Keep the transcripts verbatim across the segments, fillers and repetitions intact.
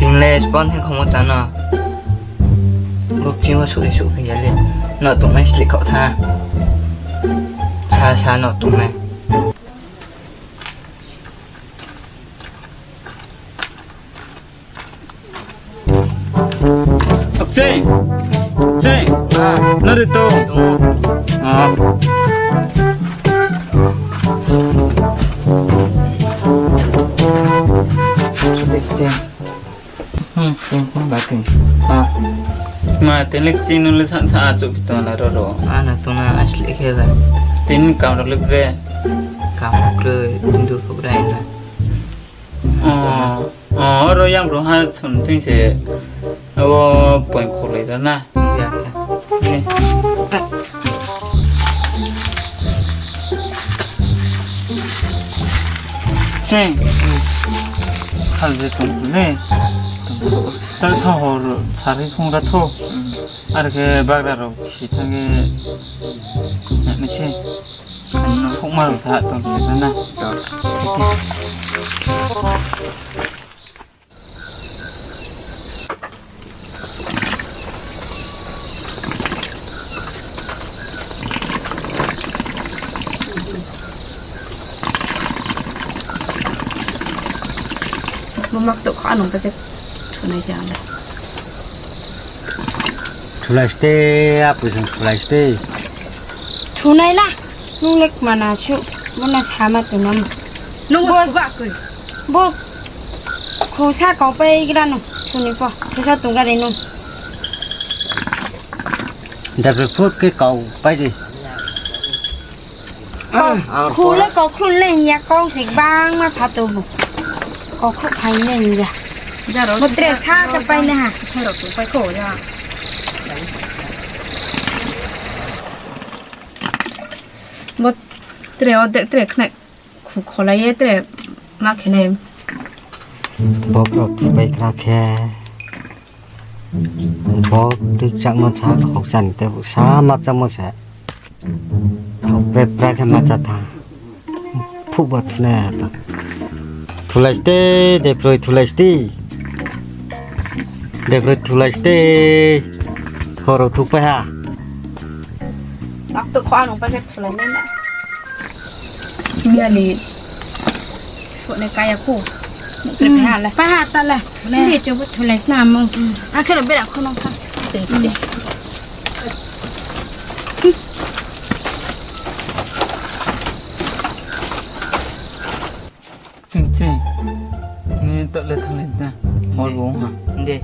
Nung le spon hing khomo chá no. Bo kching wo suh suh khe ya le. No tongnai slih khaoh tha. Sa sa no tongnai. Kching! Kching! Ah. Nari to. Ah. Kching. Hmm, kching phone ba kching. Ah. Ma, tini le kching nung le sa, sa achouh phi tong la ro ro. Ano tong na asli khe ba. Tini kam rao le bre. Kam kroi, hindu khobrai na. Oh, oh, oro yang rung ha sum ting se. Abo point kholai da na. Ya, ya. Ni. Sing. Khal je tong le. Tal sa hor sari phung ra tho. Ar khe bagra rao si thang ye. Ni se. Ano phung ma rao sa tong le na. Bo mak to kha nung ta khe thunai ja la. Thulai ste, apui sung thulai ste. Thunai la. Nung le kma na su, bo na sama tong nam. Nung bo ba koi. Bo khosa kau pai gra nung, suni pho, khosa tong gari nung. Dabe phut khe kau pai di. Kau, ah, khule kau khun le ya, kau se bang ma sa to bo. Kau khun phai le ya. Jaro bo tre sa ka pai na ha. Thai rao tong pai kho ya. Bo tre o de tre khnai khu kholai ye tre ma khe nai. Bo rao thupai khra khe. Bo tui chakma sa khokchan te bo sa ma chamo se. Thok pe pra khe ma cha tha. Phuh bo thunai ha ta. Thulai ste, de proi thulai ste. De proi thulai ste. Horo thupai ha. Ak to kho ano pa khe thulai nai na. Miali. Kho ne kaya kho. Tre pa ha la. Pa ha ta la. Ne. Ni cho bo thulai na mo. A khe ro bera kho no kha. Te te. Ching ching. Ni to le thang le na. Hol bo ha. De.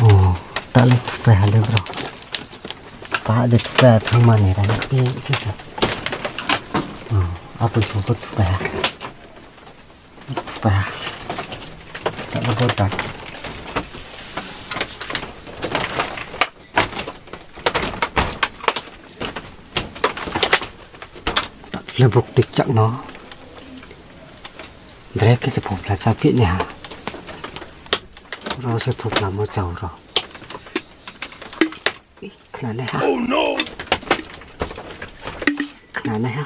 O, ta le thupai ha le bro. Pa de thupai ha thangma ni ra ni te khe sa. O, apui sung pho thupai ha. Thupai ha. Ta le bo ta. Le buk tik chak no. Bre khe se phopla chá phi ni ha. Ro se phopla mo chau ro. Khna nai ha. Oh no! Khna nai ha.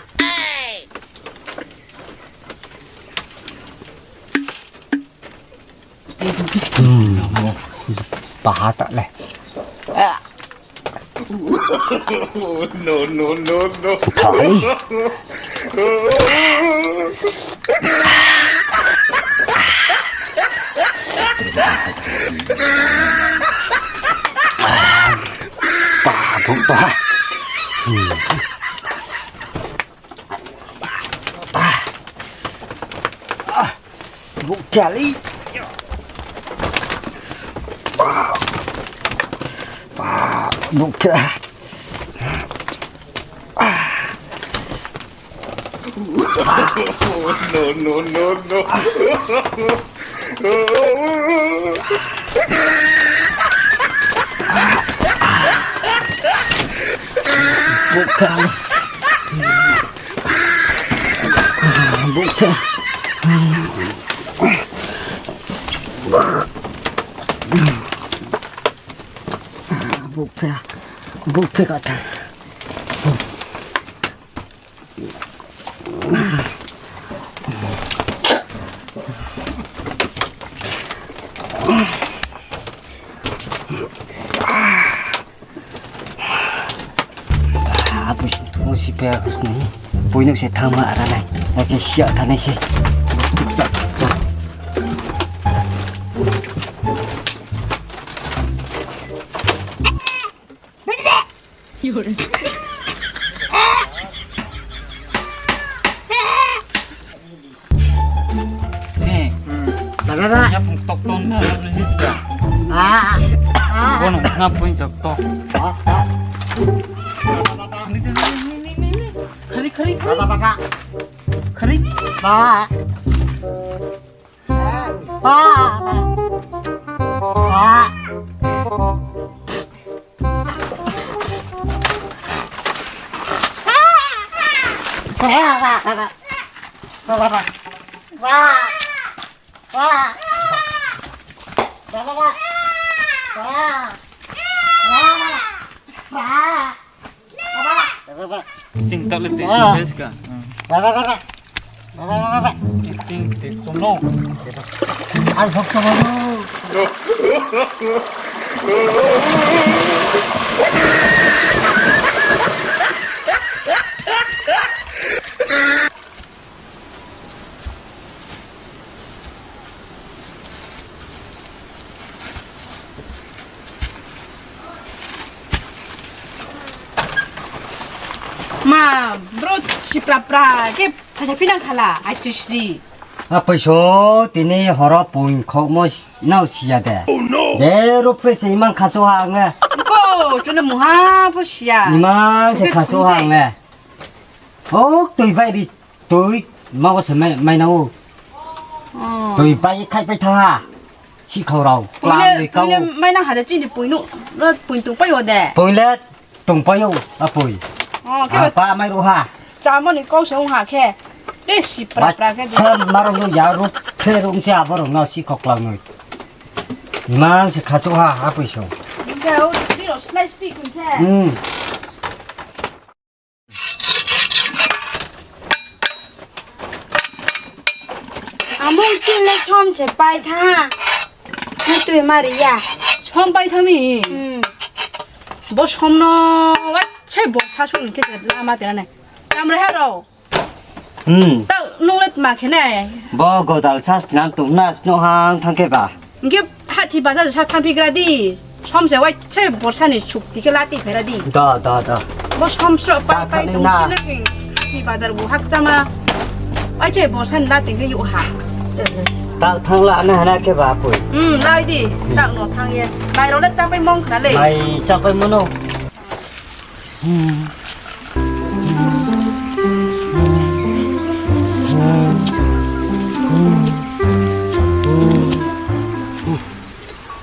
Hmm. Paha ta le. No, no, no, no. Thai. Pa, bu, pa. Hmm. Ah. Ah. Bukha li. Bukha. No, no, no, no. Bukha. Bukha. Bukha. Bukhe ka tha. Apoi, mo si pe khas ni. Poino se thangma ara nai. Ake sia thanai se. Sing. Hmm. Ba, ba, ba. Ya pung tok tong na, na, na, na, na. Ah, ah. Bono nga pung jok tong. Ah, ah. Ni, ni, ni, ni, ni, ni. Khari, khari, khari. Ba, ba, ba, ba. Khari. Ba. Ba. Ba. Sing tak le te sing bes ka. Sing te sono. Ai, sok sok. Ma, bro, si pra pra khe phaisa phi nang khala, ai sui sri. Apoi so, tini horo poing khokmo nao si ya de. Oh no! Je ruh phre se imang khasu ha ang le. Ko, chuna mungha pho si ya. Imang se khasu ha ang le. O, tui bai ri, tui, ma ko se mai, mai nao. Oh. Tui bai khai pai tha ha. Si khau rao, klang le, ni kau. Pui le mai nang ha de chini pui nu, ro pui tong pai o de. Pui le tong pai o, apoi. Oh, khe apa mai ru ha. Chamo ni kau se ong ha khe. Re si pra pra khe de. Sa ma rong ya ru, khe rong se abo rong no si khau klang noi. Imang se khasu ha, apoi so. Ni ga o, ni ro slice stick kun se. Hmm. Among chin le som se pai tha. Ni tui mari ya. Som pai tha mi? Hmm. Bo som no, wa, chai bo sa su ni khe lama tera nai. Kamre ha ro. Hmm. Ta nung le tma khe nai. Bo godal sa snam tong na sno hang thang khe ba. Hing khe hathi bazar sa thanngphi gra di. Som se wai se borsa ni sukti khe lati phai ra di. Da, da, da. Bo som sro pai pai tong na. Hathi bazar bo hakchama. Wai se borsa ni lati khe yuh ha. Ta thanng la na hana khe ba poi. Hmm, lai di. Hmm. Ta no thanng ye. Mai ro le chapai mong khna le. Mai chapai mono.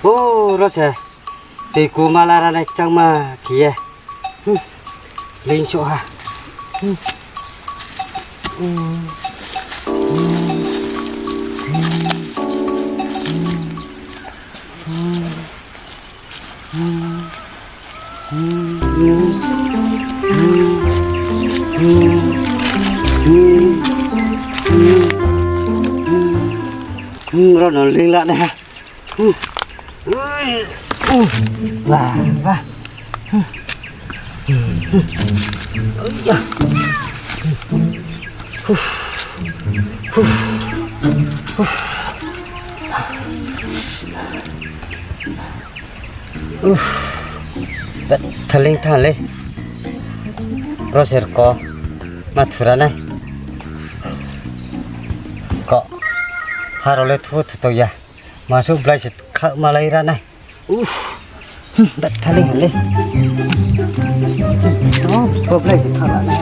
O, ro se. Tei ku mala ra nai kchangma khe ye. Leing so ha. Ro no ling la na. Ba, ba. Uf, bet thaling tha le. Ro se rko ma thura nai. Ko, haro le thu thu to ya. Ma su blai se kha malai ra nai. Uf, bet thaling le. O, ko blai se kha la nai.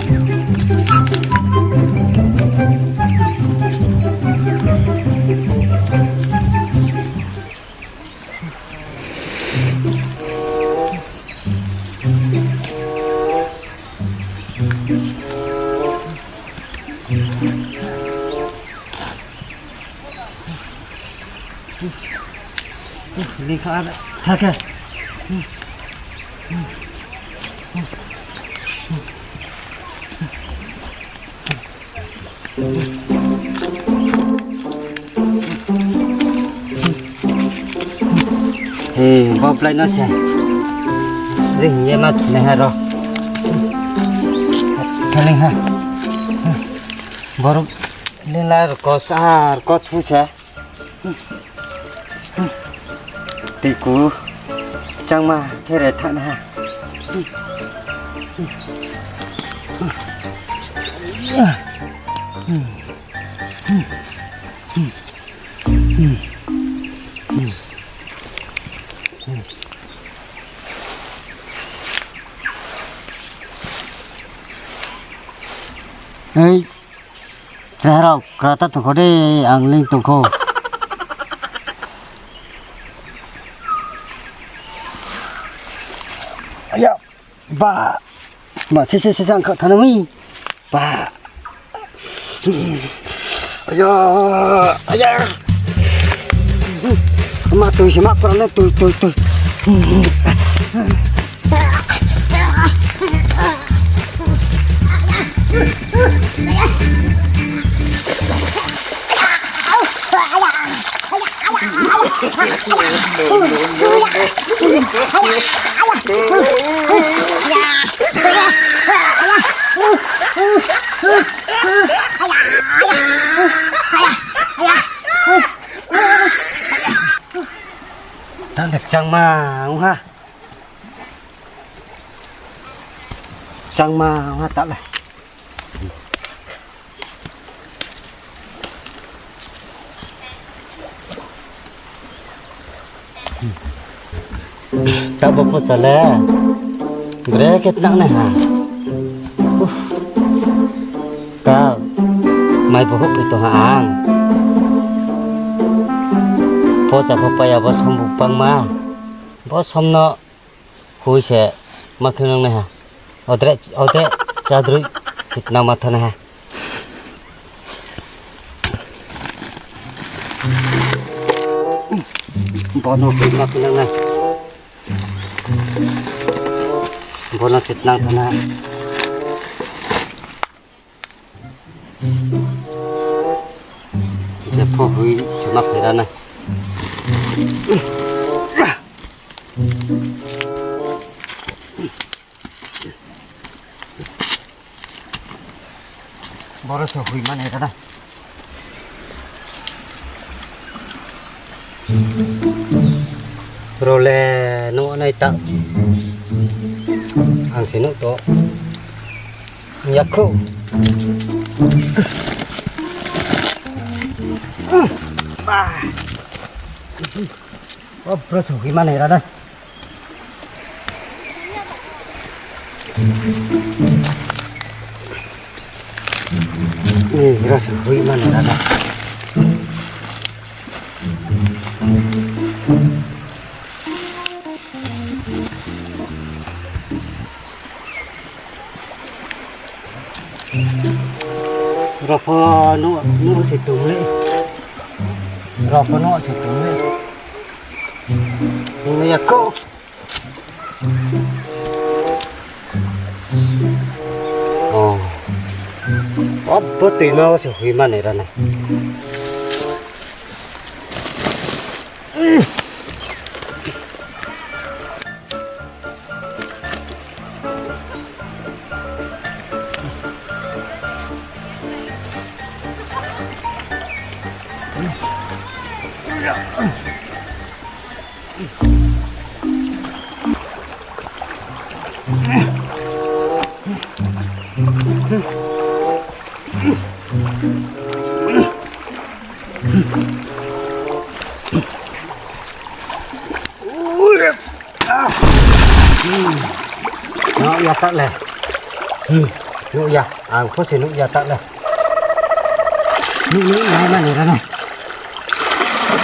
Lekha ada, hake. He, bo blai no se. Ri hing ye ma thunai ha ro. Thaling ha. Boro lila rko sa rko thu se. Tei ku changma khe re thanai ha. Ei, chehara krata tongkho de, ang ling tongkho. Aya, ba, ba, se, se, se, se, ang kha thana mi. Ba. Aya, aya. Ma tui se ma kra na tui, tui, tui. Ta le changma ong ha. Changma ong ha ta le. Ta bo pho cha le. Bre khe tnang nai ha. Uf. Ta mai bo houh ni tong ha ang. Pho cha pho paya bo som bu pangma. Bo som no hui se ma khe nang nai ha. Odre, odre chadroi sit nang ma thanai ha. Bono hui ma khe nang nai. Bono sit nang thanai ha. Je pho hui se ma khe ra nai. Boro se hui mani rana. Role nuh nai ta. Ang se nuh to. Yakho. Ba. O, boro se hui mani rana. Ni, boro se hui mani rana. Rao pho nuh, nuh se tong le. Rao pho nuh se tong le. Nuh ya kho. O. Abo toima wo se hui mani rana. Nuh ya ta le. Hmm. Nuh ya. Ang pho se nuh ya ta le. Nuh, nuh ya mani rana.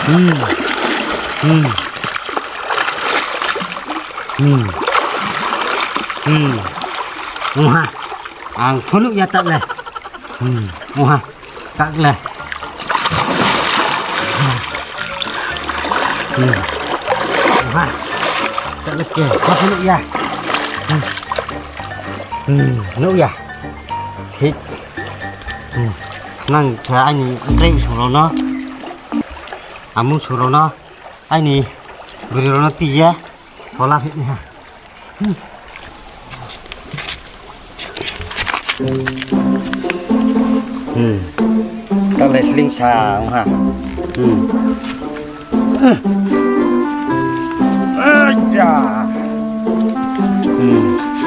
Hmm. Hmm. Hmm. Hmm. Ong ha. Ang pho nuh ya ta le. Hmm. Ong ha. Ta le. Hmm. Ong ha. Ta le ke. Kau pho nuh ya. Hmm. Hmm. Nuh ya. Thik. Hmm. Nang khe aini tre sung rao no, amung sung rao no, aini bri rao no tui ye, phola phi nai ha. Hmm. Tang le slingsa ong ha. Hmm. Aja. Hmm.